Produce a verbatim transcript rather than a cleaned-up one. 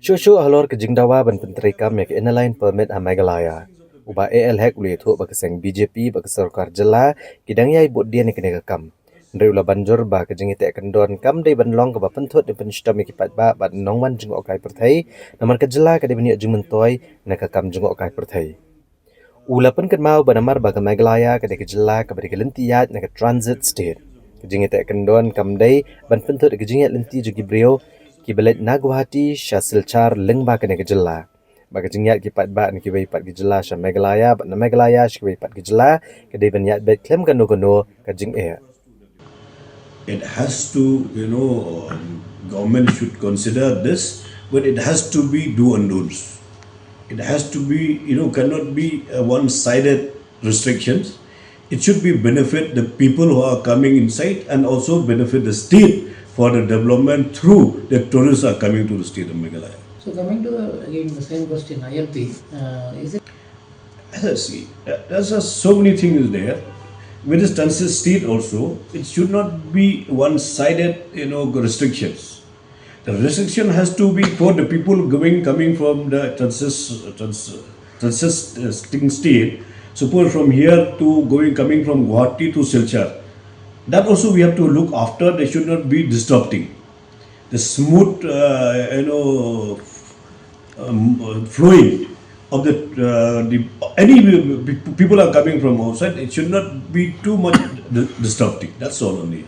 Shuh shuh halor ka jingdawa ban pyntreikam ïa ka Inner Line Permit ha Meghalaya, u Bah A L Hek u la ïathuh ba ka seng B J P bad ka sorkar jylla ki dang ïai bud dien ïa kane ka kam. Hynrei u la ban jur ba ka jingïateh kyndon kam dei ban long kaba pynthut ne pynshitom ïa ki paidbah bad nongwan jngohkai pyrthei, namar ka jylla ka dei ban ïoh jingmyntoi na ka kam jngohkai pyrthei. U la pynkynmaw ba namar ba ka Meghalaya ka dei ka jylla kaba dei ka lynti ïaid na ka transit state, ka jingïateh kyndon kam dei ban pynthut ïa ka jingïaid lynti jong ki briew kiba leit na Guwahati sha Silchar lyngba kane ka jylla. Ba ka jingïaid ki paidbah na kiwei pat ki jylla sha Meghalaya bad na Meghalaya sha kiwei pat ki jylla ka dei ban ïaid beit khlem kano kano ka jingeh. It has to, you know, um, government should consider this, but it has to be do and don'ts. It has to be, you know, cannot be a one-sided restrictions. It should be benefit the people who are coming inside and also benefit the state for the development through the tourists are coming to the state of Meghalaya. So coming to the, again, the same question, I L P, uh, is it As I see, uh, there's just so many things there. With this transit state also, it should not be one-sided, you know, restrictions. The restriction has to be for the people going, coming from the transis-, trans-, transisting state. Suppose from here to going, coming from Guwahati to Silchar. That also we have to look after. They should not be disrupting the smooth, uh, you know, um, uh, flowing of the, uh, the any pe-, people are coming from outside. It should not be too much di-, disrupting. That's all only.